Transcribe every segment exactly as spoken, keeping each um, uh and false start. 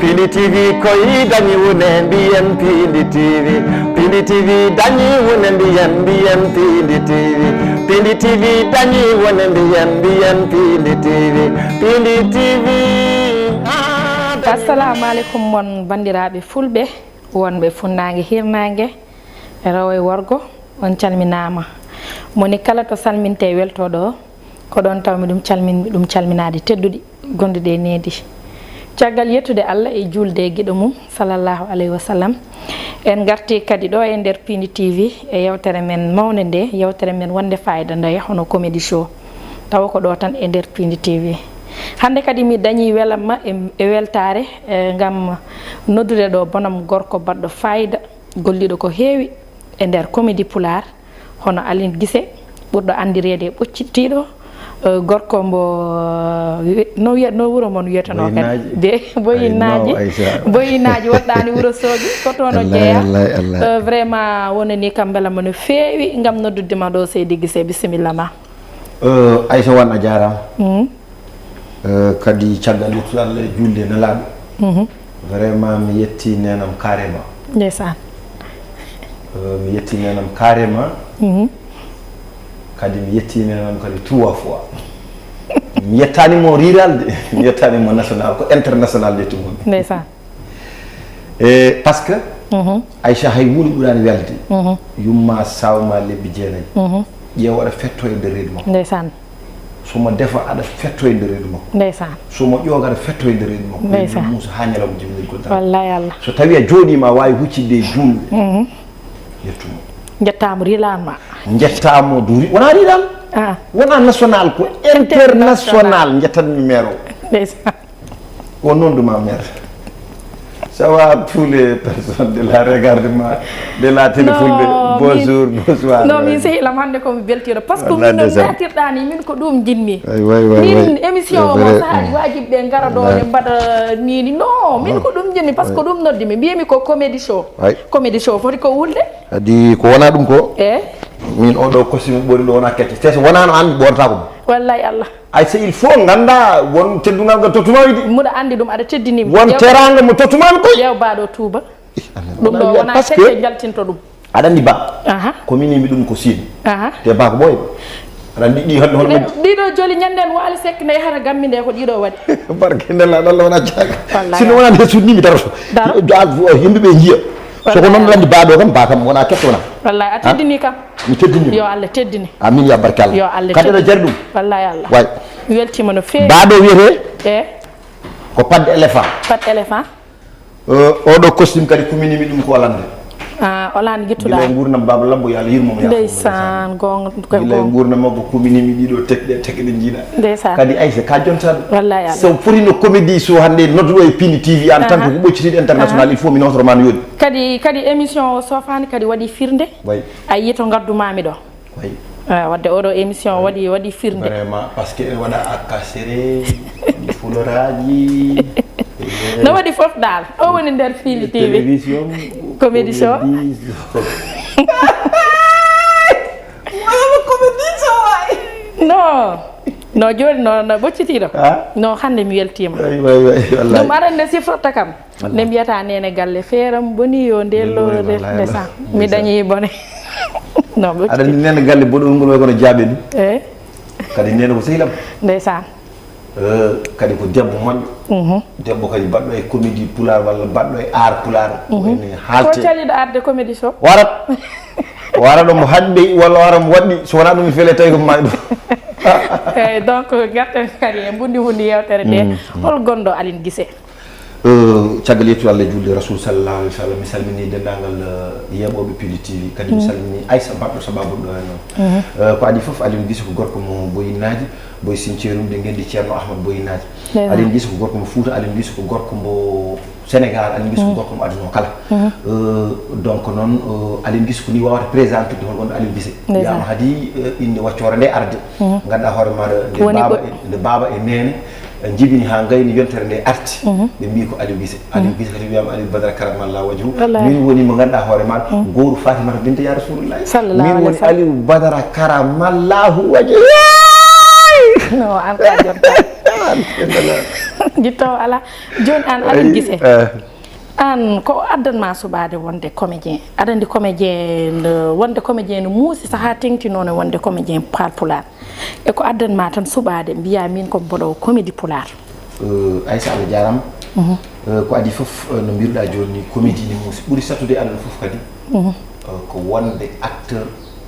Pindi T V koy dañi wune mbiyen Pindi T V. Pindi T V dañi wune mbiyen mbiyen Pindi T V. Pindi T V dañi wune mbiyen mbiyen Pindi T V. Pindi T V. Ah, dañi Assalamu aleykum mon banndiraaɓe fulɓe wonɓe funnaange hirnaange, rewo e worgo, on calminaama. Moni kala to salminte e weltooɗo o, ko ɗoon tawmi ɗum calminmi ɗum calminaade tedduɗi. Gonduɗe e needi. Caggal yettude Allah e juulde e giɗo mum, sallallahu alayhi wa sallam, en ngarti kadi ɗo e nder Pindi T V e yewtere men mawnde nde, yewtere men wonde fayida nde, hono comedy show. Tawa ko ɗo tan e nder Pindi T V. Hannde kadi mi dañi welamma e, e weltaare, e, ngam noddude ɗo bonam gorko baɗɗo fayida, golliɗo ko heewi e nder comedy pulaar, hono Aline Gise, ɓurɗo anndireede e Ɓoccitiiɗo, eh, gorko mbo, eh, no wiya, no wuro mon wiyatanoo kadi? Boyinnaaji. De, Boyinnaaji. Ay, no, Aïcha. Boyinnaaji woɗɗaani wuro Soogi, ko toon o Wallahi, jeyaa. Wallahi, wallahi. Eh, vraiment, wonani kam mbela mo no feewi ngam noddude ma ɗo, seydi Gise, bisimilla ma. Eh, Aïcha Wane, a jaaraama. Mm. Eh, kadi caggal yettude Allah e juulde e Nelaaɗo. Mhm. Vraiment, mi yetti neenam carrément. Ndeysaan. Eh, mi yetti neenam carrément. Mhm. Kadi mi yetti neenam kadi trois fois. Mi yettaani mo rural de, mi yettaani mo national, ko international yetti mo. Ndeysaan. E, parce que Mhm. Aïcha, hay huunde ɓuraani welde. Mhm. Yumma sawma lebbi jeenayi. Mhm. Ƴeewa aɗa fetto e nder reedu makko. Ndeysaan. So mo defa aɗa fetto e nder reedu makko. Ndeysaan. So mo ƴooga aɗa fetto e nder reedu makko. Ndeysaan. Muusa haa ñalawma jibinirgol tan. Wallahi Allah. So tawi a jooɗiima a waawi huccitde e juulɓe. Mhm. Yettumo. Njettaama rural ma. Njettaamo du ri-, wonaa rural. Ah. Wonaa national ko international. International. Njettanmi maire o. Ndeysaan. Ko noon ɗum a mer. Ça va, tous les personnes de la regarde ma, de la télé fulɓe. Non, bonjour, bonsoir. Non, min sehil am hannde ko mi beltiiɗo. Parce que Wallahi min no ndeysaan. Ngartirɗaa ni, min ko ɗum njiɗmi. Ay, way, way, way. Min émission o C'est mo vrai. Sahaaji waajibi ɓe ngara ɗo Wallahi. Ɓe mbaɗa ni ni. Non, min Non. Ko ɗum njiɗmi, parce que Way. Ɗum noddi mi. Mbiyami ko comedy show. Way. Comedy show foti ko wulde. Adi ko wona ɗum ko. Eh? Min oɗo costume ɓori ɗo wona kecce. Te so wonano an mi ɓortako mo. Wallahi Allah. Ay, c'est il faut ngannda won teddungal ngal tottumaa wiide. Mboɗo anndi ɗum, aɗa teddini mi. Won teraanga mo tottumaa mi koy. Ƴeew baaɗo tuuba. Ih, Allah. Ɗum ɗo wona kecce jaltinto ɗum. Aɗa anndi ba? Aha. Ko min yimɓe ɗum ko Siin. Aha. Te ba ko ɓooy. Aɗa anndi ɗi hannde hono. Ɗi-, ɗiɗo joli ñande en Waali Sekk nde yahata Gambi nde ko ɗiɗo waɗi. Barke nde la, Allah wona jaaga. Wallahi. Sinno wona nde suuɗni mi daroto. Daro. Yimɓe ɓe njiya. So ko noon aɗa anndi ba ɗo kam, ba kam wona kecce wona. Wallahi, a teddini kam. Mi teddini. Yo Allah teddine. Amin ya barke Allah. Yo Allah teddine. Kadi aɗa jari ɗum. Wallahi Allah. Way. Mi weltima no feewi. Baɗo wiyete? Eh? Ko paɗɗe éléphant. Paɗɗe éléphant? Eh, oɗo costume kadi kuminimi ɗum ko Hollande. Ah, Hollande gittuɗa. Gila e nguurnam Baba Lambo, yo Allah yurmo mo, yaafo mo. Ndeysaan, goonga, ko gila e nguurnam makko kuminimi ɗiɗo tekɗe, tekɗe jiiɗa. Ndeysaan. Kadi Aïssa, ka jonta ɗum. Wallahi Allah. So foti no comédie so hannde nodduɗo e Pindi T V en tant que Aha. Ko ɓoccitiiɗo international, Aha. Il faut mi notoro ma no yoni. Kadi, kadi émission o sofaani kadi waɗi firnde. Way. A yii to ngaddumami ɗo. Way. Ah, wadde oɗo émission waɗi, waɗi firnde. Vraiment, parce que ene waɗa akkasere, fuloraaji. No waɗi fof dal. O woni nder Pindi T V. Télévision, comédie show. Comédie show. Wala comédie show, way. No. No, jooni no, no ɓoccitiiɗo. Ah? No, hannde mi weltiima. Way, way, way, wallahi. Ɗum aɗa nde sifrata kam. Wallahi. Nde mbiyata nene galle feeram boni yo nde Nde lowre lowre, wallahi, ndesan. Ndesan. Mi dañi bone. No, ɓe aɗa anndi nene galle boɗol ngol way kono jaaɓe ɗum. Eh? Kadi nene ko sehil am. Ndesan. Eh, kadi ko debbo moƴƴo. Mhm. Debbo kadi baɗɗo e comédie pulaar walla baɗɗo e art pulaar. Mhm. Ko ene haalte. Ko caliɗo arde comédie show? Warat. Wara ɗo mo haɗi ɓe walla wara mo waɗɗi, so wona ɗum mi fele tawi ko maayi ɗum. Eyyi, donc, garten kadi e mbundi mbundi yewtere nde. Mm, mm. Hol gonɗo Aline Guissé? Eh, caggal yettude Allah e julde Rasul sallallahu alaihi wasallam, mi salmini denndaangal, eh, yeeɓooɓe Pindi T V, kadi mi Mm. salmini Aïssa baɗɗo sababu ɗo e noon. Mhm. Eh, ko adii fof, Aline Guissé ko gorko mo Boyinnaaji, Boy Sinceerum, ɗe ngenndi Ceerno Ahmad Boyinnaaji. Ewa. Aline Guissé ko gorko mo Fuuta, Aline Guissé ko gorko mo Sénégal, Aline Guissé ko Mm. gorko mo aduna o kala. Mhm. Eh, donc noon, eh, Aline Guissé ko ni wawata présentude hol gonɗo Aline Guissé. Ndeysaan. Wiyama haadi, eh, innde waccoore nde arde. Mhm. Ganduɗa hoore maɗa nde Woni baaba ɓo- e, nde baaba e nene, eh, jibini ha gayni yontere nde arti. Mhm. Ɓe mbi ko Aliou Guissé. Aliou Mhm. Guissé kadi wiyama Aliou Badara Karamallah wajhu. Wallahi. Min woni mo ganduɗa hoore maɗa, Mhm. gowru Fatimata Binta ya Rasulullah. Sallallahu Min alaihi woni wasallam. Aliou Badara Karamallahu wajhu. No, an ka jonta. Jittawo alaa. Jooni aan, Aliou Gissé, aan ko addan ma suɓaade wonde comédien? Aɗa anndi comédien, no wonde comédien no muusi, sahaa teŋtinoono wonde comédien Haalpulaar. E ko addan ma tan suɓaade, mbiyaa miin ko mboɗo comédie pulaar? Aissa, Allah jaaraama. Ko adii fof, no mbiruɗaa jooni ni, comédie ne muusi. Ɓuri sattude e aduna fof kadi ko wonde acteur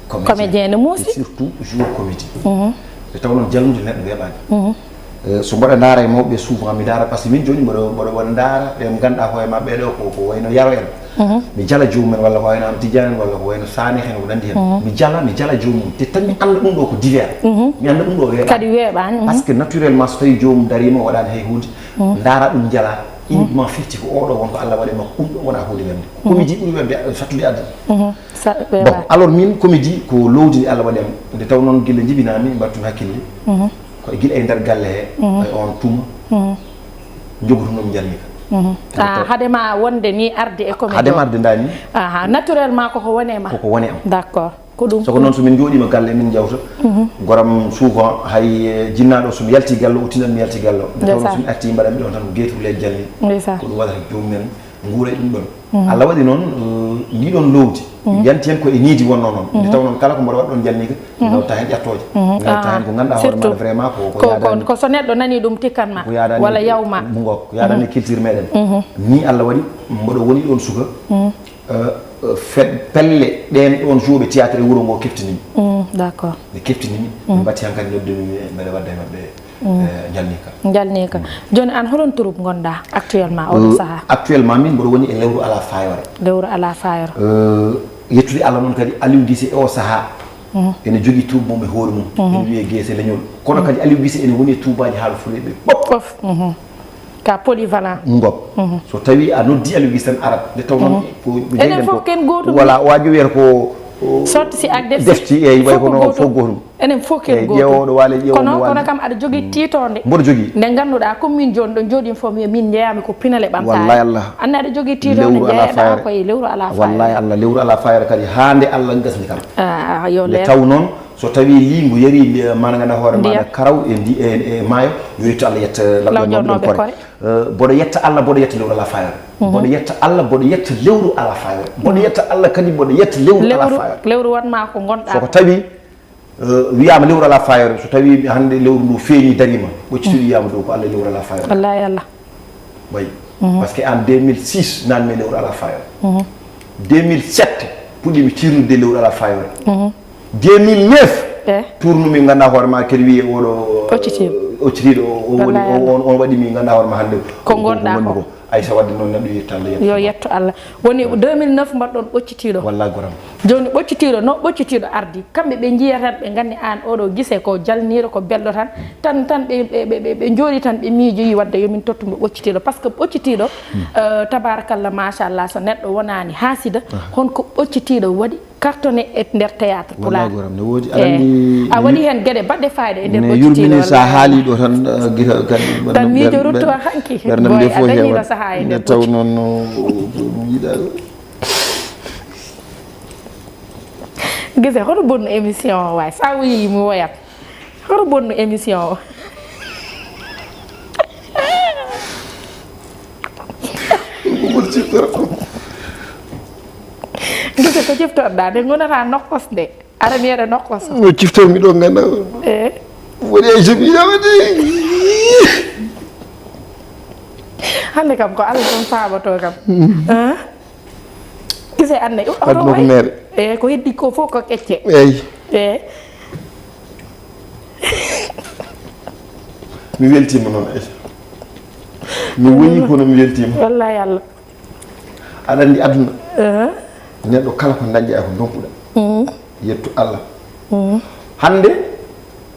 comédien. Comédien ne muusi. Et surtout joueur comédie. Nde taw noon jallude neɗɗo weeɓaani. So mboɗo ndaara e mawɓe souvent mi ndaara, par ce que min jooni mboɗo mboɗo mboɗo ndaara ɓe ngannduɗaa hoore ma ɓeeɗo ko ko wayno Yaro en. Mi jala joomum en walla ko wayno Am Tidiane en walla ko wayno Sané en, ko nanndi heen. Mi jala, mi jala joomum, te tan mi annda ɗum ɗo ko divers. Mi annda ɗum ɗo weeɓaani. Kadi weeɓaani. Par ce que naturellement so tawii joomum dariima o waɗaani hay huunde, ndaara ɗum njala, uniquement firti ko oɗo won ko Allah waɗi makko, ɗum ɗo wona huunde wemde. Comédie ɓuri wemde, sattude aduna. Bon, alors min comédie ko loowdi ndi Allah waɗi am, nde taw noon gila njibinaami mbaɗtumi hakkille. Ko e gila e nder galle he, e on tuma, jogotonomi njalmi ka. Ah, hade ma wonde ni arde e comédie? Hade ma arde nda ni. Aha, naturellement koko wone ma? Koko wone am. D'accord. Ko ɗum. Soko noon so min jooɗiima galle min njawta, goram souvent hay, eh, jinnaaɗo so mi yalti galle o tinat mi yalti galle o. Nde tawnoo so mi arti mbaɗan mi ɗon tan ko geetuleeje jalni. Ko ɗum waɗata joomum en nguura e ɗum ɗon. Allah waɗi noon, eh, ndi ɗon loowdi yanti heen ko e niidi wonnoo noon. Nde taw noon kala ko mboɗo waɗa ɗon jalni ka, mi nawta heen ƴattooje. Mi nawta heen ko ngannduɗaa hoore maaɗa vraiment ko ko yaadaani. Ko so neɗɗo nanii ɗum tikkan ma walla yaw ma. Mu ngoog, ko yaadaani culture meɗen. Ni Allah waɗi mboɗo woni ɗon suka. Pelle ɗeen ɗoon jouɓe théâtre e wuro ngoo keftinimi. D'accord. Ɓe keftinimi, ɓe mbatti hankadi noddumi mi mbeɗa wadda e maɓɓe, eh, njalni ka. Njalni ka. Jooni aan holon troupe ngonɗaa actuellement oɗo sahaa? Actuellement min mboɗo woni e lewru alaa faayore. Lewru alaa faayore. Eh, yettude Allah noon kadi Aliou Gissé e o sahaa ene jogii troupe mum e hoore mum. Ene wiyee Geese Leñol. Kono kadi Aliou Gissé ene woni e troupeaji haala fulɓe ɓe fof. Fof. Ka polyvalent. Ngop. So tawi a noddi Aliou Gissé tan arat. Nde taw noon ko enen fof ken gotum. Voilà, waji wiyata ko sorti si ak defti. Defti, eyyi, way kono fof gotum. Enen fof ken gotum. Ƴeewoɗo waale, ƴeewoɗo waale. Kono kono kam aɗa jogii tiitoonde. Mboɗo jogii. Nde ngannduɗaa ko min jooni ɗo jooɗimi fof mi min njeeyami ko pinale ɓamtaare. Wallahi Allah. Anne aɗa jogii tiitoonde njeeyaɗa ko e lewru alaa faayre. Wallahi Allah, lewru alaa faayre kadi haa nde Allah gasni kam. Ah, yo leer. Nde taw noon so tawi liingu yari mana ngannduɗaa hoore maaɗa karaw e ndi e maayo, yo yettu Allah yetta law jonnooɓe kore. Mboɗo yetta Allah, mboɗo yetta lewru alaa faayre. Mboɗo yetta Allah, mboɗo yetta lewru alaa faayre. Mboɗo yetta Allah kadi, mboɗo yetta lewru alaa faayre. Lewru wonma ko ngonɗa. Soko tawi wiyaama lewru alaa faayre, so tawi hannde lewru ndu feeñi dariima, ɓoccitiiɗo yiyaama dow ko Allah e lewru alaa faayre. Wallahi Allah. Wayi. Parce que en deux mille six naatmi e lewru alaa faayre. Deux mille sept puɗɗiimi tiirnude lewru alaa faayre. Deux mille neuf, tournumi ngannduɗaa hoore ma kadi wiyee oɗo occitiiɗo. Occitiiɗo o woni on waɗi mi ngannduɗaa hoore ma hannde. Ko ngonɗaa ko. Aysa waɗde noon neɗɗo yetta Allah yetta. Yo yetto Allah. Woni deux mille neuf mbaɗɗon ɓoccitiiɗo. Walla goram. Jooni ɓoccitiiɗo no ɓoccitiiɗo ardi kamɓe ɓe njiya tan ɓe nganndi aan oɗo Gise ko jalniiɗo ko belɗo tan tan tan ɓe ɓe ɓe ɓe njooɗi tan ɓe miijoyi waɗde yo min tottu mo ɓoccitiiɗo par ce que ɓoccitiiɗo, eh, tabarakallah machallah so neɗɗo wonaani haasida honko ɓoccitiiɗo waɗi cartonné e nder théâtre pulaar. Wallahi goram ne woodi. Aɗa anndi a waɗi heen geɗe baɗɗe fayida e nder ɓoccitiiɗo. Yurmini sa haali ɗo tan, eh, gita kadi tan miijo rutto hanki ɓernde nde fof heewata. Taw noon no yiɗa. Gise hoto bonnu émission o waay sa wuyi mi woyat. Hoto bonnu émission o. Gise ko ciftorɗa nde gonata nokkos nde. Aɗa mi yeɗa nokkos. No ciftormi ɗo ngannda. E woni ay somi yawde. Hannde kam ko Allah ɗon saaboto kam. Gise anne o aduna ko mere. E ko heddi ko fof ko kecce. Eyi. E mi weltima noon ay. Mi woyi kono mi weltima. Wallahi Allah. Aɗa anndi aduna. Neɗɗo kala ko dañƴa e ko ndonkuɗa. Yettu Allah. Hannde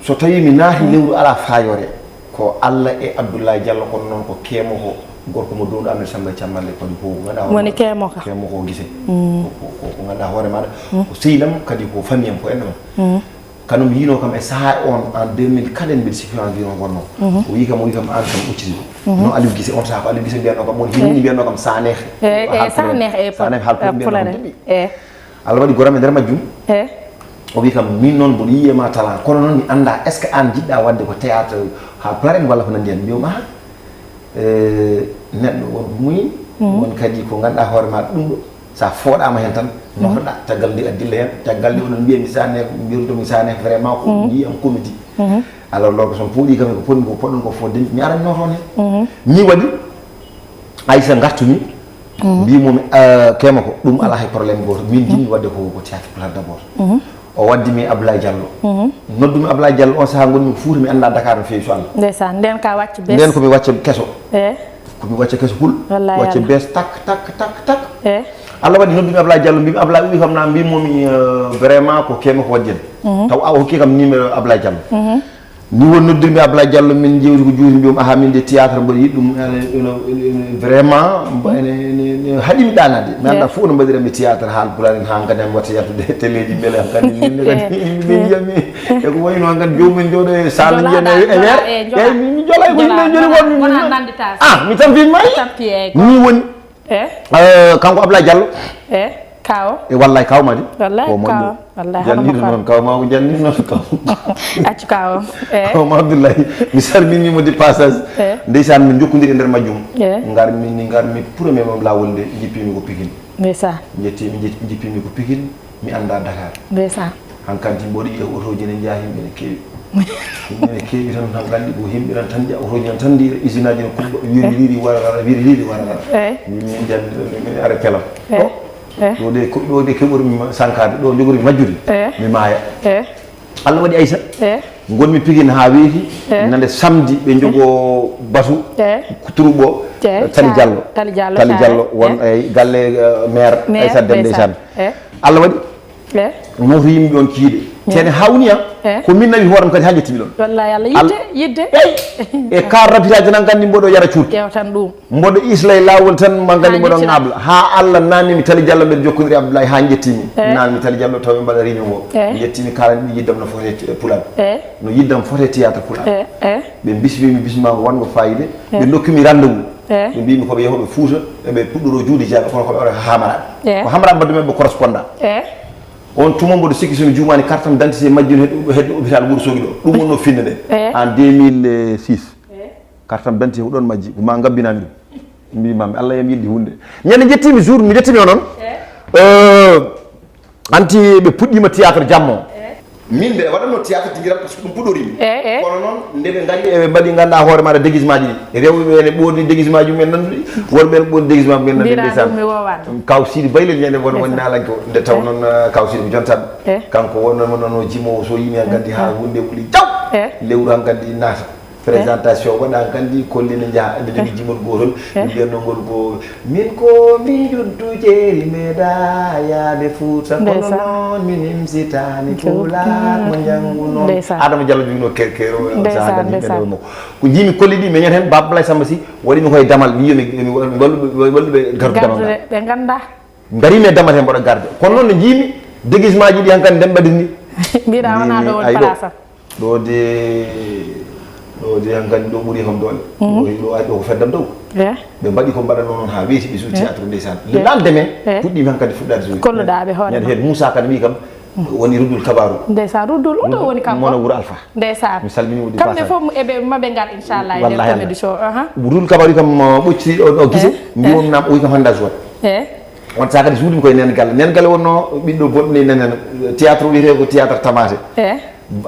so tawi mi naati lewru alaa faayore ko Allah e Abdoulaye Diallo kono noon ko keemo ko gorko mo dowɗo Amadou Samba e Cammalle kadi ko ngannduɗaa hoore woni keemo ka keemo ko Gise. Ko ngannduɗaa hoore maaɗa ko seyinam kadi ko famiyam ko enɗam. Kanum yiinoo kam e sahaa on en deux mille quatre en mbiɗa sikki environ wonnoo. O wii kam o wii kam aan kam ɓoccitiiɗo. No Aliou Gise on sahaa ko Aliou Gise mbiyatnoo kam woni himini mbiyatnoo kam Saneex. Eyi Saneex e Saneex haalpulaar mbiyatnoo kam deɓi. Allah waɗi goram e nder majjum. O wii kam min noon mboɗo yiyee ma talent kono noon mi anndaa est ce que aan njiɗɗaa waɗde ko théâtre Haalpulaar en walla ko nanndi heen, mbiyum, aha, eh, neɗɗo won ko muyi, won kadi ko ngannduɗaa hoore ma ɗum ɗo, so a fooɗaama heen tan, notoɗaa, caggal nde a dilla heen, caggal nde oɗon mbiya mi sane, mbirdomi sane, vraiment ko ndiyam comédie. Alors, lorko son puuɗi kam ko potmi ko poɗɗon ko fof denndi, mi aran notoon heen. Ni waɗi, Aïssa ngartumi, mbimomi, ah, Kema ko, ɗum alaa hay problème gooto. Min njiɗmi waɗde ko, ko théâtre pulaar d'abord. O waddi mi Abdoulaye Diallo. Noddumi Abdoulaye Diallo, on sahaa ngonmi ko Fuuta, mi anndaa Dakar no feewi so Allah. Ndeysaan, ndeen ka wacce bees. Ndeen ko mi wacce keso. Eh. Ko mi wacce keso pul. Wallaay wacce Allah. Bees tak, tak, tak, tak. Eh. Allah waɗi noddumi Abdoulaye Diallo, mbimi Abdoulaye uwi kam na, mbimomi, euh, vraiment ko Kema ko waddi en. Taw a o hokki kam numéro Abdoulaye Diallo. Ni won noddirmi Abdoulaye Diallo, min jewti ko juuti, mbiyum, aha, min de théâtre mboɗo yiɗi ɗum, ene, ene, ene, vraiment, mbo-, ene, ene, ene haɗimi ɗaanaade. Mi anndaa fof no mbaɗiranmi théâtre haalpulaar en, haa kadi mi watta yaltude e teleeji mbele, haa kadi min ne kadi yimɓe ɓe njiyatmi. E ko wayi noon kadi joomum en jooɗo e salle njiyan e, e weer. Eyi, mi, mi jolay ko yimɓe njoli wonmi. Ah, mi tampii ma. Ni woni. Eh? Eh, kanko Ablaye Diallo. Eh, Kawo. E wallay Kawo Madi. Wallay ko moƴƴo. Kawo. Wallay janni ɗum noon, Kawo ma ko janni noon, Kawo. Accu Kawo. Eh. Kawo ma Abdoulaye. Mi salmini mo de passage. Eh. Ndeysaan, min jokkondiri e nder majjum. Eh. Ngar min, ngar mi premier mom lawol nde, jippimi ko Pikine. Ndeysaan. Jetti, mi jetti, jippimi ko Pikine. Mi anndaa Dakar. Ndeysaan. Hankadi mboɗo yiya otooji ene njaha, yimɓe ene keewi. Yimɓe ene keewi tan, hankadi ko yimɓe tan, tan njaha otooji tan, tan ndiira, usine aji ne kubba, wiiri, eh, wiiri, wara, wara, wiiri, wiiri, wara, wara. Eh. Min, min jannde ɗo, min, min ara pelam. Eh. Oh. Eh. Ɗo de ko, ɗo de keɓormi ma-, sankaade, ɗo jogormi majjude. Eh. Mi maaya. Eh. Allah waɗi Aïssa. Eh. Ngonmi Pikine haa weeti. Eh. Ñande samedi ɓe jogo basu. Eh. Turbo. Eh. Tali Diallo. Tali Diallo, Tali Diallo, won, eh, galle, eh, maire. Maire, Aïssa Dem ndeysaan. Ndeysaan. Eh. Allah waɗi. Eh. Noto yimɓe on kiiɗe. Eh. Tene hawni am. Eh. Ko min nawi hooram kadi haa ƴettimi ɗon. Wallahi Allah, yidde, yidde. Eyi. E car rapide aji nan kandi mboɗo yara cuurki. Ƴeew tan ɗum. Mboɗo isla e laawol tan, ma kandi mboɗo ŋaabla. Haa Allah naamni mi Tali Diallo, mbeɗa jokkondiri Abdoulaye haa njettimi. Eh. Naamni Tali Diallo taw ɓe mbaɗa réunion o. Eh. Njettimi kaalani ɓe yiddam no foti e pulaar. Eh. No yiddam foti e théâtre pulaar. Eh, eh. Ɓe bismimi bismaago wongo fayida. Eh. Ɓe ndokkimi rendez-vous. Eh. Ɓe mbimi ko ɓe yahoɓe Fuuta, eɓe puɗɗoro juuɗe jaaɓe, kono ko ɓe waɗa ko Hamaraɓe. Eh. Ko Hamaraɓe mbaɗdu men ɓe correspondant. Eh. On tuma mboɗo sikki, so mi juumaani, carte d'identité majjum heddo, heddo hôpital Wuro Sogui ɗo. Ɗum wonno finnde nde. Eh. En deux mille six. Eh. Carte d'identité ko ɗon majji, ko ma ngabbinami ɗum. Mbimami, Allah yam yiɗde hunde. Ñande jettimi jour, mi jettimi o noon. Eh. Euh, anti ɓe puɗɗima théâtre jamma o. Eh. Min mbeɗa waɗanno théâtre Dingiral, parce que ɗum puɗɗorimi. Eh, eh. Kono noon, nde ɓe ngari, eɓe mbaɗi, ngannduɗaa hoore maɗa, déguisement ji ɗi. Rewɓe ɓe ene ɓorni déguisement ji mumen nannduɗi, worɓe ene ɓorni déguisement mumen nannduɗi, ndeysaan. Ɗum mi wowaano. Kaw Sidi Baylel ñande won, woni naalanke o, nde taw noon, eh, Kaw Sidi ko jontaɗo. Eh. Kanko wonnoo, wonnoo jimowo, so yimi hankadi haa hunde wuli jaw. Eh. Lewru hankadi naata. Présentation waɗa hankadi, kolli ne njaha, ene jogii jimol gootol. Eh. Ɓe mbiyatnoo ngol ko, min ko mi juddu jeeri, meeɗa yaade Fuuta, kono noon min himsitaani pulaar mo njanngu noon. Ndeysaan. Adama Diallo joginoo ke-, keero, ndeysaan, saaha kadi yimɓe ndeysaan. Ndew mo. Ko njiimi kolli ɗi, mi ñande heen Baba Ablaye Samba Sy waɗi mi koye damal, wiyi mi, mi wallu-, wallu-, walluɓe gardu damal ngal. Ɓe nganndaa. Ngarimi e damal heen mboɗo garde. Kono noon no njiimi déguisement ji ɗi hankadi nde mbaɗi ni. Mbiɗa wona ɗo woni place am. Ɗo de, ɗo de hankadi ɗo ɓuri kam doole. Mhm. Ɗo, ɗo ari ɗo ko feddam dow. Eh. Ɓe mbaɗi ko mbaɗanoo noon haa weeti ɓe joué théâtre ndeysaan. Eh. Le lendemain, eh, puɗɗiimi hankadi fuɗɗaade joué. Kolluɗaa ɓe hoore ma. Ñande heen Moussa Kane wi kam, woni Ruddul Kabaru. Ndeysaan, Ruddul, o ɗo woni kanko. Mono Wuro Alpha. Ndeysaan. Mi salmini mo de passage. Kamɓe fof eɓe maɓe ngar, inchallah, e nder comédie show. Aha. Ruddul Kabaru kam, uh, ɓocciti o, o gise. Eh, eh. Mbi won nam o wi kam hannde a jouat. Eh. On saaha kadi suuɗimi koye Nene Galle. Nene Galle wonno ɓiɗɗo bonɗo e Nene, théâtre wiyetee ko théâtre Tamate. Eh.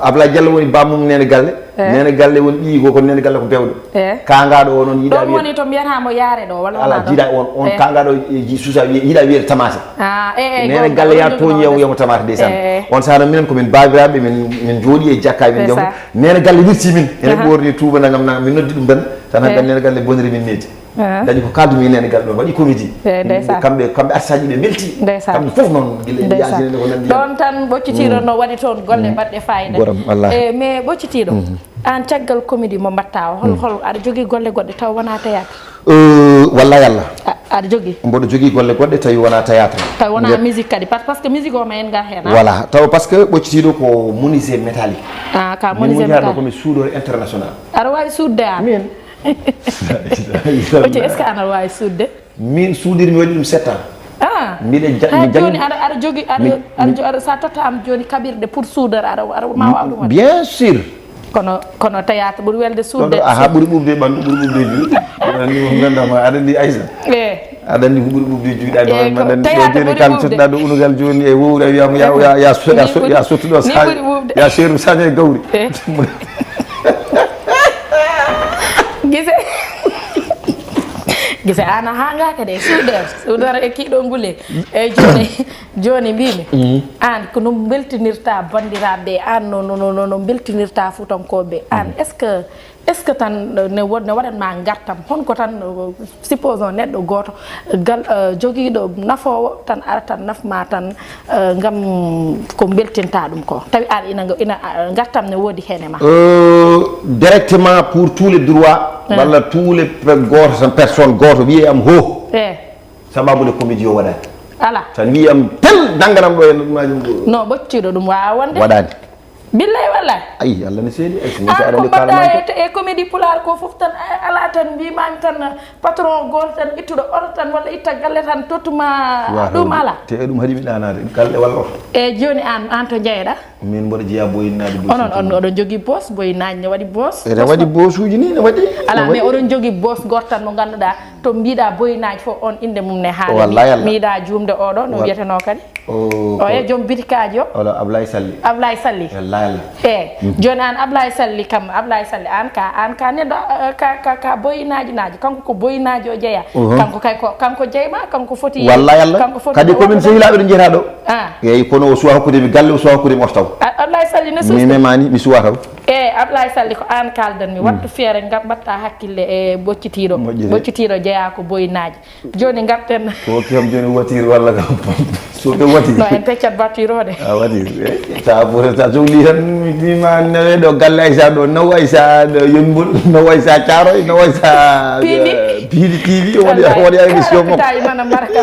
Ablaye Diallo woni bammum Nene Galle. Eh. Nene Galle woni ɓiyi ko, kono Nene Galle ko bewɗo. Eh. Kaangaɗo o noon yiɗa. Ɗon woni to mbiyata mo yaare ɗo, wala wona ɗon? Jiiɗa on, on kaangaɗo e ji-, suusa wiye, yiɗa wiyede Tamate. Ah, eh, eh, Nene Galle ya tooñi yaw yamo Tamate ndeysaan. Eh. On saaha noon minen ko min baabiraaɓe, min, min njooɗi e jakka, min njaw. Nene Galle wirti min. Ene ɓorni tuuba nangam nangam, min noddi ɗum tan. Tan hankadi Nene Galle boniri min needi. Ah. Dañi ko kaldumi e Nene Galle ɗon, waɗi comédie. Eh, ndeysaan. Kamɓe, kamɓe artistaaji ɓe mbelti. Ndeysaan. Kamɓe fof noon, gila e yaajinande ko nanndi. Ɗon tan ɓoccitiiɗo no waɗi toon golle baɗɗe fayida. Goram, wallaahi. Eh, mais ɓoccitiiɗo, aan caggal comédie mo mbaɗta o, hol, hol aɗa jogii golle goɗɗe taw wonaa théâtre? Euh, wallaahi Allah. A-, aɗa jogii? Mboɗo jogii golle goɗɗe tawi wonaa théâtre. Tawi wonaa musique kadi, par-, parce que musique o ma en ngar heen, a? Voilà, taw parce que ɓoccitiiɗo ko menuisier métallique. Ah, ka menuisier métallique. Min woni hannde ko mi soudeur international. Aɗa waawi suuɗde aan? Min. Oce, est-ce que aɗa waawi suuɗde? Min suuɗirmi waɗi ɗum sept ans. Ah. Mbiɗa ja-, hay mi janngi-, jooni aɗa, aɗa jogii, aɗa, mi, aɗa mi jo-, aɗa, sa tottaama jooni kaɓirɗe pour suudar, aɗa, aɗa ma waaw ɗum waɗde? Bien sûr. Kono kono théâtre ɓuri welde suuɗde. Aha, ɓuri ɓuuɓde e ɓanndu, ɓuri ɓuuɓde e juuɗe. Aɗa anndi ko ngannduɗaa ma, aɗa anndi Aysa. Aɗa anndi ko ɓuri ɓuuɓde e juuɗe, aɗa anndi ma, aɗa anndi ɗo jooni kala totɗaa ɗo unugal jooni e wowre a wiyama ya ya ya sottu ɗo sañe, ya seeru sañe e gawri. Gise. Gise an a hangaka de, suudar suudar e kiɗo ngule. Eyyi jooni, jooni mbimi an ko no beltinirta bandiraɓe, an no no no no beltinirta fuutankoɓe an? Est ce que est ce que tan ne wod ne waɗanma gartam honko tan? Supposons neɗɗo goto gal joguiɗo nafowo tan ara tan nafma tan, gam ko beltinta ɗum ko tawi an ina ina gartam ne wodi hen e ma? Directement pour tous les droits walla tous les goto tan personne goto wiye am ho. E sababude comédie o waɗani. Ala. Tan wiye am tel nannganam ɗo e ɗum majum. No ɓocciɗo ɗum wawa wonde. Waɗani. Billay wallay. Ay Allah ne seedi ay so min ko aɗa andi kala man ko. E comédie pulaar ko fof tan ala tan mbimami tan patron goto tan ittuɗo oto tan walla itta galle tan tottuma. Ɗum ala. Te ɗum haɗi mi ɗanade galle walla oto. E joni an an to jeyɗa? Min mboɗo jeeya boyinnaji boyinnaji. Onon on oɗon jogui boos boyinnaji ne waɗi boos. Ene waɗi boosuji ni ne waɗi. Ala mais oɗon jogui boos goto tan mo ganduɗa to mbiɗa boyinaaji fof on innde mum ne haala. Wallay Allah. Mi yiɗa juumde oɗo no wiyeteno kadi. Oya joom bitikaji o. Oɗo Ablaye Sally. Ablaye Sally. Wallay Allah. E joni an Ablaye Sally kam Ablaye Sally an ka an ka neɗɗo ka ka ka boyinaaji naaji kanko ko boyinaaji o jeeya. Kanko kay ko kanko jeeyma kanko foti. Wallay Allah. Kanko foti kadi komin sehilaɓe ɗo jeeta ɗo. Eyyi kono o suwa hokkudemi galle o suwa hokkudemi oto taw. Ablaye Sally ne susti. Mi memani mi suwa taw. E Ablaye Sally ko an kaldan mi wattu feere ngam mbatta hakkille e boccitiiɗo. Boccitiiɗo jeeya ko boyinaaji. Joni ngarten. Ko hokki kam joni voiture walla kam soɓe voiture. No en peccat voiture o de. A voiture ta bore ta jogli tan mi ma nawe ɗo galle Aysa ɗo naw Aysa ɗo yembol naw Aysa caroy naw Aysa. Piiɗi piiɗi TV o waɗi o waɗi émission mo. Tawi mana marka.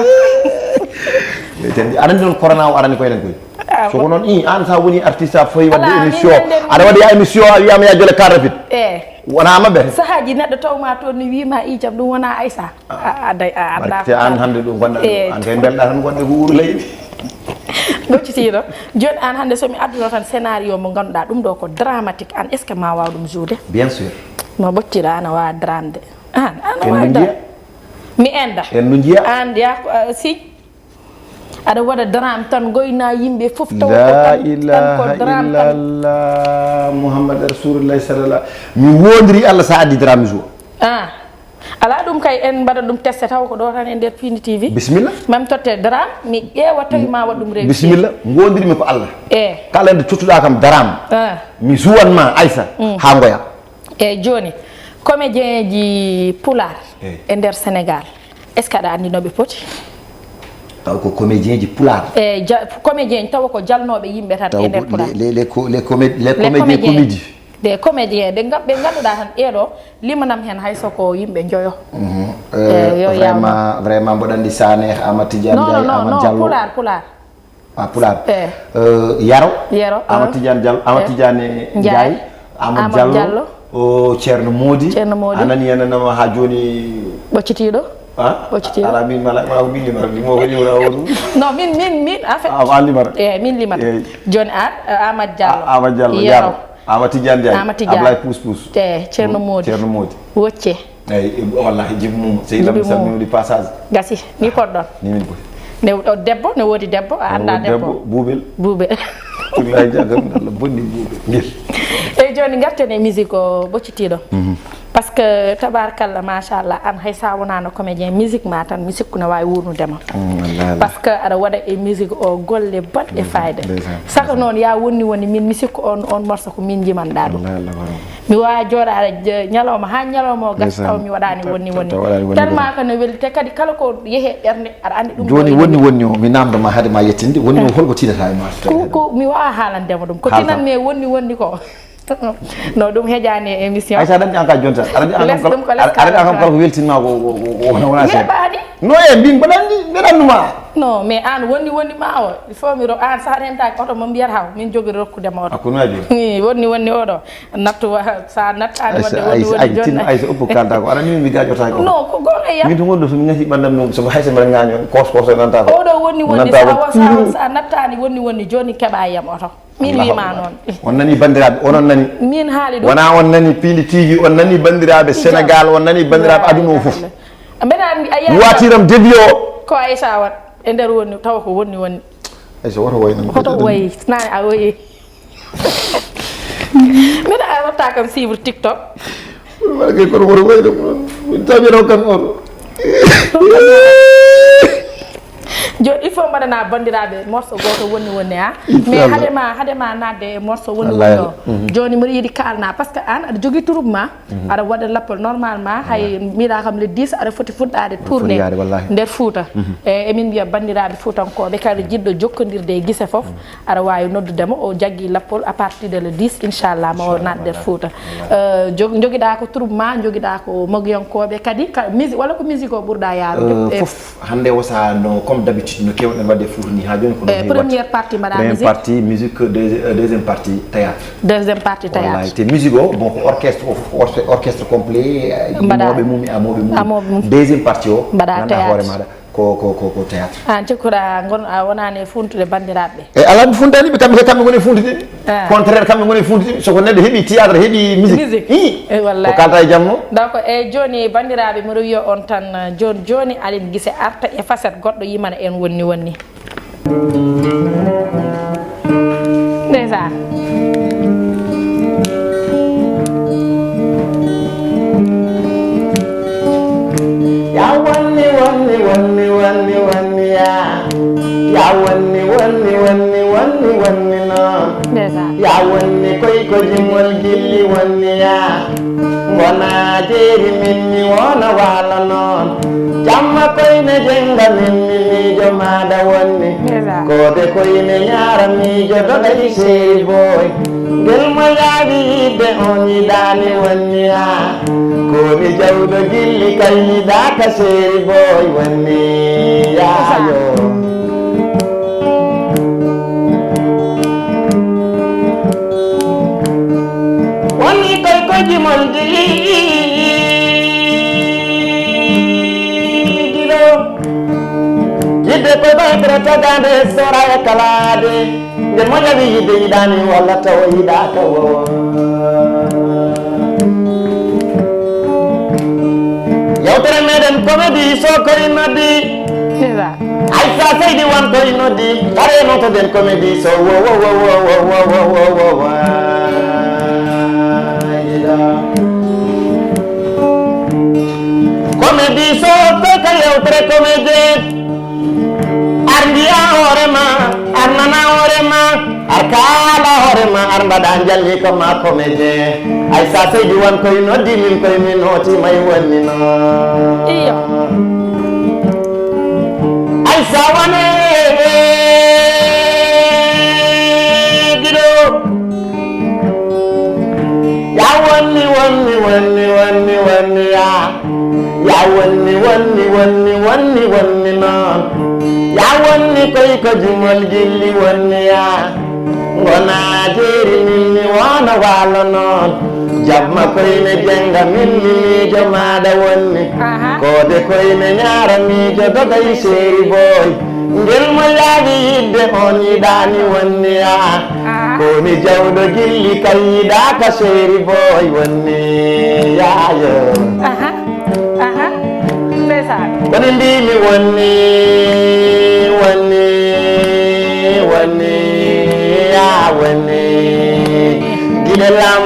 Aɗa anndi noon corona o arani koye ɗen koye. Soko noon i an sa woni artiste a fawi wadde émission aɗa waɗi ya émission a wiyama ya jole carrafit. Wona maɓɓe. Sahaji neɗɗo tawma toon ne wima ijam ɗum wona Aysa. A day a anda. Te an hande ɗum gonɗa an kay belɗa tan gonɗe ko wuuro leydi. Ɓoccitiiɗo joni an hande somi adduno tan scénario mo ganduɗa ɗum ɗo ko dramatique an est ce que ma waw ɗum joude? Bien sûr. Ma ɓoccira ana wawa dramde. An ana wawa dram. Mi enda. En no jiya. An ya si. Aɗa waɗa drame tan goyna yimɓe fof tawa ko tan tan ko drame tan. Illallah Muhammad Rasulullah sallallah. Mi wondiri Allah sa addi drame jour. Ah. Ala ɗum kay en mbaɗa ɗum teste taw ko ɗo tan e nder Pindi T V. Bisimilla. Mami totte drame mi ƴeewa tawi ma waɗ ɗum réussir. Bisimilla. Ngondirmi ko Allah. E. Kala nde tottuɗa kam drame. Ah. Mi suwan ma Aïssa. Mm. Ha ngoya. E joni comédien ji pular e nder Sénégal. Est ce que aɗa anndi no ɓe poti? Taw ko comédien ji pulaar. E ja, comédien tawa ko jalnooɓe yimɓe tan e nder pulaar. Les, les, les, les, comé, les comédiens comédie. Des comédiens ɓe ngam ɓe ngannduɗaa tan ɓeeɗo limanam heen hay so ko yimɓe njoyo. Eh, yo vraiment, vraiment mboɗo anndi Sané, Amadou Tidiane Ndiaye, Amadou Diallo. Pulaar, pulaar. Ah, Pulaar. Eh. Euh, Yaro. Yero. Amadou Tidiane Diallo, Amadou Tidiane Ndiaye. Amadou Diallo. O Ceerno Moodi. Ceerno Moodi. A nani en nama ha joni. Ɓoccitiiɗo. Ah? Ɓoccitiiɗo. Ala min mala mala ko min limata ɗum o ko limata o ɗum. Non min min min en fait. Ah, a limata. Eh min limata. Joni a Amadou Diallo. Amadou Diallo Yaro. Amadou Tidiane Ndiaye. Amadou Tidiane. Ablaye Pousse Pousse. Eh Ceerno Moodi. Ceerno Moodi. Wocce. Eyyi wallahi jibi mum sehilaaɓe salminoɗi passage. Gasi ni koɗɗon. Ni min poti. Ne o debbo ne woodi debbo a annda debbo. Buubel. Buubel. Wallahi jagam Allah bonni buubel ngel. Eyyi joni garten e musique o ɓoccitiiɗo. Par ce que tabarkalla machallah an hay sa wonano comédien musique ma tan mi sikku ne wawi wurnudema. Par ce que aɗa waɗa e musique o golle baɗɗe fayida. Saka noon ya wonni wonni min mi sikku on on morceau ko min jimanɗa ɗum. Mi wawa jooɗaade ñalawma haa ñalawma o gasa taw mi waɗaani wonni wonni. Tellement que no weli te kadi kala ko yehe ɓernde aɗa anndi ɗum. Jooni wonni wonni o mi namdo ma hade ma yettinde wonni o holko tinata e ma. Ko ko mi wawa haalandema ɗum ko tinan mi e wonni wonni ko. No ɗum heƴaani e émission. Aysa aɗa anndi an ka jonta aɗa anndi an kam kala ko weltinma ko wona seeɗa. No e mbin mbaɗanni mbeɗannuma. Non, mais an wonni wonni ma o, il faut mi ro-, an sa rentaki oto mo mbiyata haw, min jogori rokkude ma oto. Hakkunde ma joni. Ni wonni wonni oɗo, nattu wa-, sa nattani wonde wonni wonni joni. Ay, ay, ay, oppo kalta ko. Ana min mi gajotaaki oto. Non, ko gonga ya. Min to wonde so mi ngati ɓandam non, so haysa mbaɗa ngaño, kos kos nanta ko. Oɗo wonni wonni, nanta sa ko. Wa-, sa, sa nattani wonni wonni joni keɓa yam oto. Min wima noon. On nani banndiraaɓe, onon nani. Min haali ɗum. Wona on nani Pindi T V, on nani banndiraaɓe Sénégal, on nani banndiraaɓe aduna o fof. Mbeɗa anndi a yiya. Watiram début o. Ko Aïssa wat e nder wonni, tawa ko wonni wonni. Aïssa woto woy nan. Hoto woy, nani a woyi. Mbeɗa a watta kam suivre TikTok. Wala kay kono woto woy ɗum. Min tawi ɗo kam oto. Joni il faut mbaɗana banndiraaɓe morceau gooto wonni wonni ha. Mais haade ma, haade ma naatde e morceau wonni wonni o. Joni mbiɗa yiɗi kaalna, parce que an aɗa jogii troupe ma, aɗa waɗa lappol normalement, hay mbiɗa kam le dix aɗa foti fuɗɗaade tourné nder Fouta. E, emin mbiya banndiraaɓe fuutankooɓe kala jiɗɗo jokkondirde e gise fof, aɗa waawi noddude mo, o jaggi lappol à partir de le dix, inchallah, ma o naat nder Fouta. Euh, jog-, jogiɗa ko troupe ma, jogiɗa ko mogiyankooɓe kadi, ka-, musique, walla ko musique o ɓurɗa yaarude? Euh, e fof, hannde o saha no, comme d'habitude, no kewɗen waɗde Fouta ni, ha joni ko ɗum e heewi waɗde. Première partie mbaɗa musique? Première partie musique, deuxi-, euh, deuxième partie théâtre. Deuxième partie théâtre. Wallahi, te musique o, bon, ko orchestre o fof, orche-, orchestre complet, euh, mbaɗa mawɓe mum e amooɓe mum. Amooɓe mum. Deuxième partie o, mbaɗa théâtre. Ganduɗa hoore maɗa. Ko, ko, ko, ko théâtre. An cikkuɗa ngon-, a wonani e funtude banndiraaɓe? E alaa mi funtani ɓe, kamɓe kay kamɓe ngoni e funtude. Ah. Contraire, kamɓe ngoni e funtude. So ko neɗɗo heɓi théâtre, heɓi musique. Musique. Ii. Eh, wallahi. Ko kalta e jamma. Donc, e joni banndiraaɓe, mbiɗo wiya on tan, eh, joni, joni Aline Guissé arta e facette goɗɗo yimana en wonni wonni. Ndeysaan. Ya wonni, wonni, wonni, wonni, wonni, ya. Ya wonni, wonni, wonni, wonni, wonni noon. Ndeysaan. Ya wonni, koy ko jimol gilli wonni, ya. Ngona jeeri min mi wona waalo noon. Jamma koyne jennga min mi miijo maaɗa wonni. Ndeysaan. Koode koyne ñaara miijo doga e seeri boy. Ngel mo yaawi yiɗde on yiɗaani wonni haa. Ko mi jawɗo gilli kay yiɗaaka seeri boy wonni yaayo. Woni koy ko jimol diɗo. Yidde ko ɓeytere tagaande sora e kalaade. Nde moƴa wi yidde yiɗaani walla tawa yiɗaaka wowo. Yewtere meɗen comédie so koye noddi. Aïssa Seydi wan koye noddi. Kare notoɗen comédie so wo, wo, wo. Comédie so koye ka yewtere comédie. Ar mbiya hoore ma, ar nana hoore ma, ar kaala hoore ma, ar mbaɗa njalli ko ma comédien. Aïssa Seydi wan koye noddi min koye min hooti may wonni no. Iyo. Aïssa wane giɗo. Ya wonni, wonni, wonni, wonni, wonni, ya. Ya wonni, wonni, wonni, wonni, wonni noon. Ya wonni koy ko jimol gilli wonni, ya. Ngona jeeri min mi wona waalo noon. Jamma koyne jennga min mi miijo maaɗa wonni. Aha. Koode koyne ñaara miijo doga e seeri boy. Ngel mo yaawi yiɗde on yiɗaani wonni, ya. Aha. Ko mi jawɗo gilli kay yiɗaaka seeri boy wonni yaayo. Aha, aha. Ndeysaan. Kono mbiimi wonni, wonni, wonni, ya wonni. Gila lam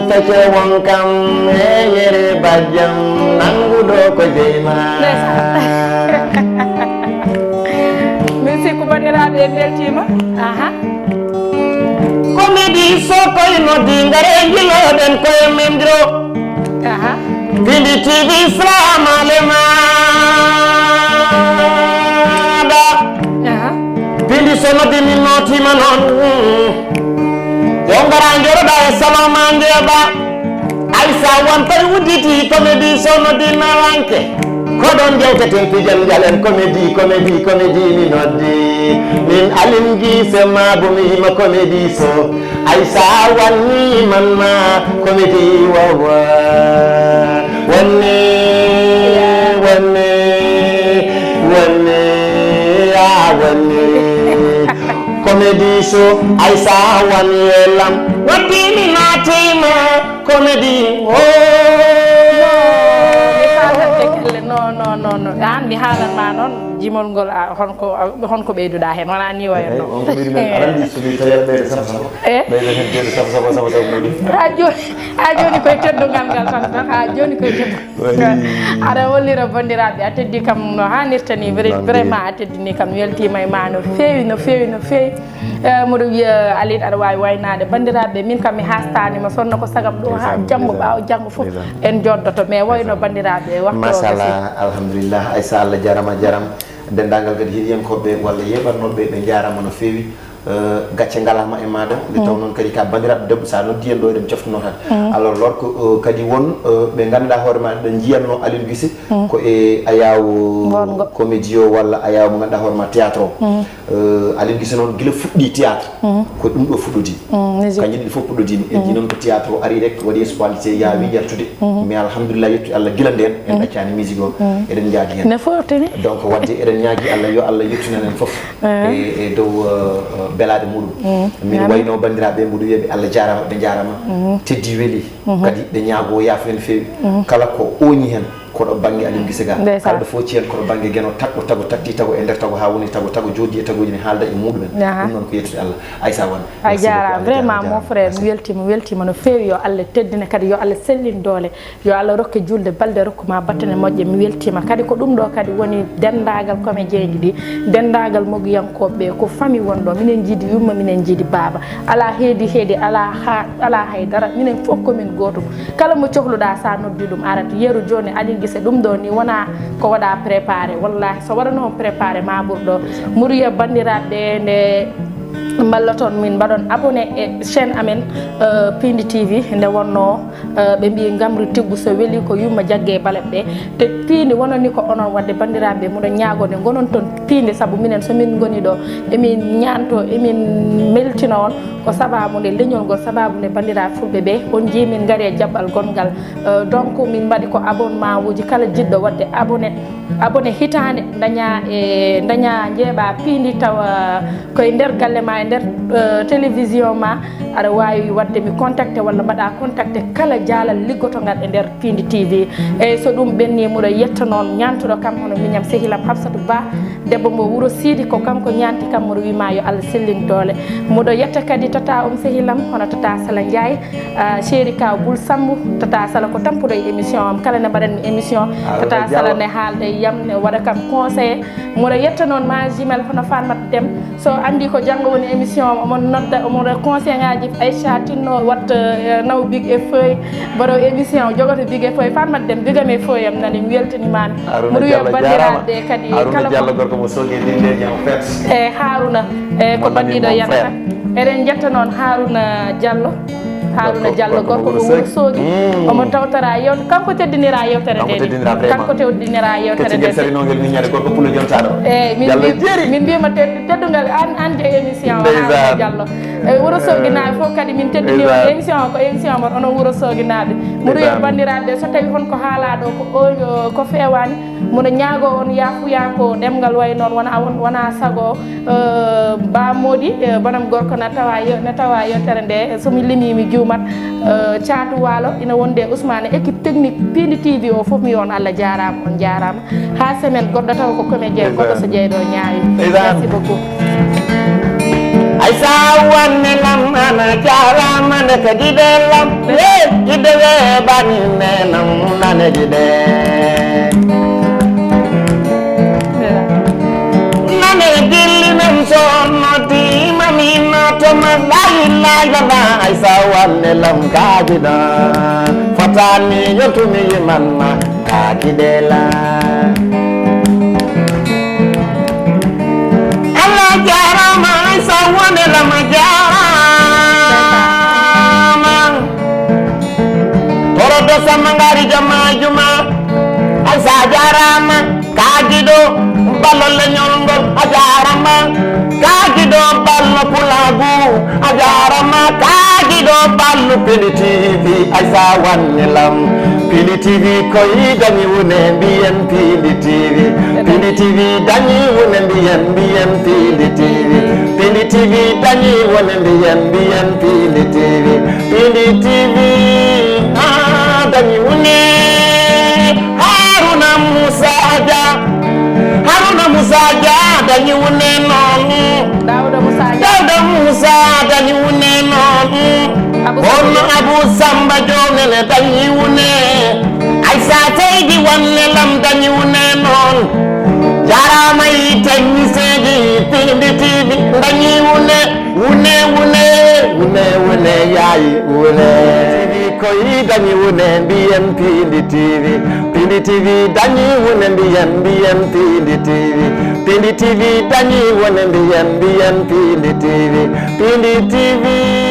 fece won kam e yere bajjam nanguɗo ko jeyma. Ndeysaan. Min sikku banndiraaɓe en mbeltiima. Aha. Comédie so koye noddi, ngare njiloɗen koye men dro. Aha. Pindi T V, salaam ale maaɗa. Aha. Pindi so noddi, min nootiima noon. Yo ngara njooɗoɗa e salon ma njeeɓa. Aïssa wan koye udditi comédie so noddi nawanke. Ko ɗon jewteten pijan njalen komedi, komedi, komedi mi noddi. Min Alin Gise ma bo mi hima komedi so. Ay sa wanni man ma komedi wawa. Wanne, wanne, wanne, a wanne. Komedi so ay sa wanni lam. Noddi mi natima. Komedi o. Mi faamii kelle. Non, non, non, non. Aan mi haalan ma noon jimol ngol, a, honko, a, honko ɓeyduɗaa heen? Wonaa nii wayatnoo. On ko ɓeydu men arandi so mi tawi aɗa ɓeyda saba saba. Eh? Ɓeyda heen ɓeyda saba saba saba saba mawɗi. Haa jooni, haa jooni koye teddungal ngal tan, tan, haa jooni koye teddungal. Aɗa hollira banndiraaɓe, a teddi kam no haanirta nii, vra-, vraiment a teddini kam, mi weltiima e ma no feewi, no feewi, no feewi. Eh, mboɗo wiya Alin aɗa waawi waynaade banndiraaɓe, min kam mi haastaani ma sonno ko sagam ɗo haa janngo, ɓaawo janngo fof en joddoto, mais wayno banndiraaɓe waxtu o gasi. Machallah, alhamdulillah, Aissa, Allah jarama, jarama. Denndaangal kadi heɗiyankooɓe walla yeeɓannooɓe ɓe njaarama no feewi. Eh, gacce ngalaama e maaɗa, nde taw noon kadi ka banndiraaɗo debbo, so a noddi en ɗo eɗen coftuno tan. Alors lors que, eh, kadi won, eh, ɓe ngannduɗaa hoore ma ɗo njiyatno Alin Gise ko e ayaawo comédie o walla ayaawo mo ngannduɗaa hoore ma théâtre o. Eh, Alin Gise noon gila fuɗɗi théâtre ko ɗum ɗo fuɗɗodi. Kanjum ɗi fof puɗɗodimi. En ji noon ko théâtre o ari rek waɗi espoirité yaawi yaltude. Mais alhamdulillah, yettu Allah, gila ndeen en ɗaccaani musique o. Eɗen njaadi heen. Ne fotini. Donc wadde eɗen ñaagi Allah yo Allah yettinan en fof e, e dow, eh, eh, belaaɗe muɗum. Min wayno banndiraaɓe mboɗo wiya ɓe Allah jaarama, ɓe njaarama. Teddi weli. Kadi ɓe ñaago yaafo heen feewi. Kala ko ooñi heen koɗo bannge Alin Gise ga. Kala ɗo fof ci heen koɗo bannge Geno, tagɗo tago, tagti tago e nder tago haa woni tago, tago jooɗi e tagooji ne haalda e muɗumen. Ɗum noon ko yettude Allah. Aissa Wane. A jaaraama vraiment mon frère, mi weltiima, mi weltiima no feewi. Yo Allah teddine kadi, yo Allah sellin doole. Yo Allah rokke juulde balɗe, rokku ma battane moƴƴe. Mi weltiima kadi. Ko ɗum ɗo kadi woni denndaagal comédien ji ɗi, denndaagal mogiyankooɓe ɓe, ko famille won ɗo. Minen njiidi yumma, minen njiidi baaba. Alaa heedi heedi, alaa ha, alaa hay dara. Minen fof ko min gootum. Kala mo cohluɗaa, so a noddi ɗum, arat. Yeru jooni, Alin Gise, ɗum ɗo ni wonaa ko waɗa préparé. Wallahi, so waɗano on préparé, ma ɓur ɗo. Muriya banndiraaɓe, nde mballa toon min mbaɗon abonné e chaîne amen, eh, Piindi T V, nde wonno, eh, ɓe mbi ngamri tiggu so weli ko yumma jagge e balet ɗe. Te piindi wonani ko onon, wadde banndiraaɓe muɗo ñaago nde ngonon toon piindi, sabu minen so min ngoni ɗo emin ñaanto, emin meltino on ko sababu nde leñol ngol, sababu nde banndiraaɓe fulɓe ɓe on nji min ngari e jaɓɓal gonngal. Eh, donc min mbaɗi ko abonnement uji, kala jiɗɗo waɗde abonné, abonné hitaande daña e, daña njeeɓa piindi tawa koye nder galle ma, e nder, eh, télévision ma, aɗa waawi waɗde mi contacté walla mbaɗa contacté kala jaalal liggotongal e nder Piindi T V. Eyyi, so ɗum ɓenni, muɗo yetta noon ñaantuɗo kam hono miñam sehilam Hafsatu Ba, debbo mo Wuro Siidi, ko kanko ñaanti kam, mboɗo wima yo Allah sellin doole. Mboɗo yetta kadi tata om sehilam hono tata Sala Ndiaye, ah, chéri ka Bul Sambu, tata Sala ko tampuɗo e émission am, kala nde mbaɗanmi émission, tata Sala ne haalda e yam, ne waɗa kam conseillé. Mboɗo yetta noon ma jumelle hono Farmata Dem, so anndi ko janngo woni émission am, omo nodda, omo waɗa conseil ngaji, Aïcha tinno watta, eh, naw big e feuille, mbaɗo émission, jogoto big e feuille, Farmata Dem, bigam e feuille am nani, mi weltanimaami. Mboɗo wiya banndiraaɓe kadi, Haruna kala Diallo, gorko mo Soogi e Dillel, ñaw fet. E Haruna, e ko bandiɗo yanata. Eɗen jetta noon Haruna Diallo. Haruna Diallo, gorko mo Wuro Soogi. Omo tawtora yewte, kanko teddinira yewtere nde. Kanko teddinira vraiment. Kanko teddinira yewtere nde. Keccigel sarinogel min ñande gorko pullo jontaɗo. Eyyi, min mbi-, min mbima ted-, teddungal an, an je émission o, Haruna Diallo. E Wuro Soogi naaɓe fof kadi min teddini on. Émission o ko émission mon, onon Wuro Soogi naaɓe. Mboɗo wiya banndiraaɓe, so tawi hon ko haalaɗo ko o, ko fewani, mboɗo ñaago on yaafuya ko ɗemngal wayi noon, wona on, wona sago. Eh, Ba Mody, eh, banam gorko na tawa yo-, na tawa yewtere nde, so mi limi mi juumat. Eh, Caatu Waalo ina wonde e Ousmane, équipe technique Piindi T V o fof, mi on Allah jaaraama, on jaaraama. Ha semaine goɗɗo taw ko comédien goɗɗo so jeyɗo ñaawi. Merci beaucoup. Ay sa wanne lam ana jaaraama nde ka giɗe lam. Hey, giɗe we bani nenam nane giɗe. Nane gilli men sonno dima min no to ma la ilaha illallah. Ay sa wanne lam kagina. Fatani yotumi yimanma. Kakiɗela. Allah jarama, Aïssa Wone Lama jarama. Torodo Samba Ngari Jama Juma. Aïssa jarama, Ballo leñol ngol, a jaarama. Kaagiɗo ballo pulaagu, a jaarama. Kaagiɗo ballo Pindi T V, Aysa wanni lam. Pindi T V koy dañi wune mbiyen Pindi T V. Pindi T V dañi wune mbiyen, mbiyen Pindi T V. Pindi T V dañi wune mbiyen, mbiyen Pindi T V. Pindi T V, ah, dañi wune. Haruna Musa Dia. Haruna Musa Dia dañi wune noon. Dawda Musa Dia. Dawda Musa dañi wune noon. Abu Kono Samba. Abu Samba Jonene dañi wune. Aysa Seydi wanne lam dañi wune noon. Jarama yi technicien ji Pindi T V dañi wune. Wune, wune, wune, wune, yaayi, wune. T V koy dañi wune, mbiyen Pindi T V. Pindi T V dañi wune, mbiyen, mbiyen Pindi T V. Pindi T V dañi wune, mbiyen, mbiyen Pindi T V. Pindi T V.